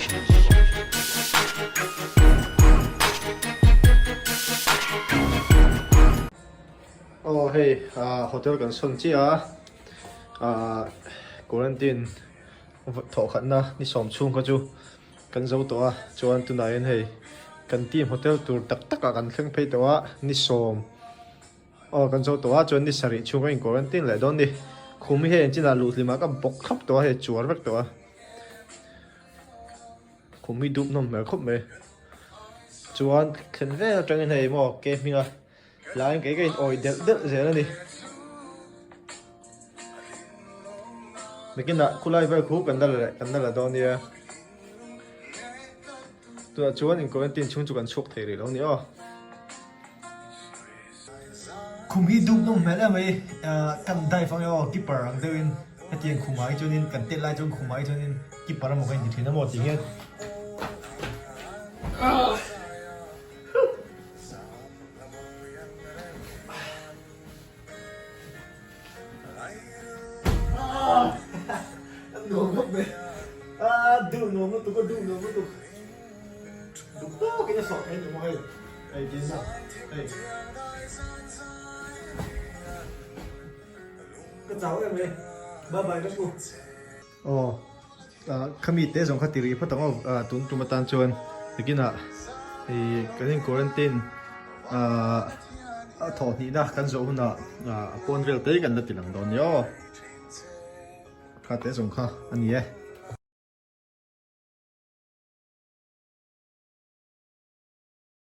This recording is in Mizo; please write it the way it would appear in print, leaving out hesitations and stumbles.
Aw hei hotel kan sawn chiah a ah quarantine thawh khatna ni sawm chhung kha chu kan zo tawh a chuan tunah hian hei kan team hotel tur tak tak ah kan thleng phei tawh a ni sawm aw kan zo tawh a chuan ni sarih chhung a in quarantine leh dawn a ni khum hi hei an chinah luh hlimah ka bawk thlap tawh a hei chuar vek tawh a. Khum hi dup nawm hmel khawp mai. Chuan thlen vel atangin hei maw ke hminga laiin kei ka in awi delh delh zel a ni. Nakinah khulai vel khu kan la leh kan la la dawn nia. Tunah chuan in quarantine chhung chu kan chhuak thei rih lo a ni aw. Khum hi dup nawm hmel em mai kan dive ang emaw keeper ang deuhin hetiang khumah hi chuanin kan tet lai chuan khumah hi chuanin keeper emaw kan inti thin emaw tih hian nuam khawp mai a duh nuam lutuk a duh nuam lutuk. Duh tawkin a sawh thei ni maw hei, hei tin a, hei. Ka chau em e, bye bye ka pu. Aw, khami te zawng kha ti rih phawt ang aw, tun tum atan chuan nakinah ih kan in quarantine a thawh hnihna kan zawh hunah a pawn vel te hi kan la ti lang dawn nia aw, kha te zawng kha a ni e.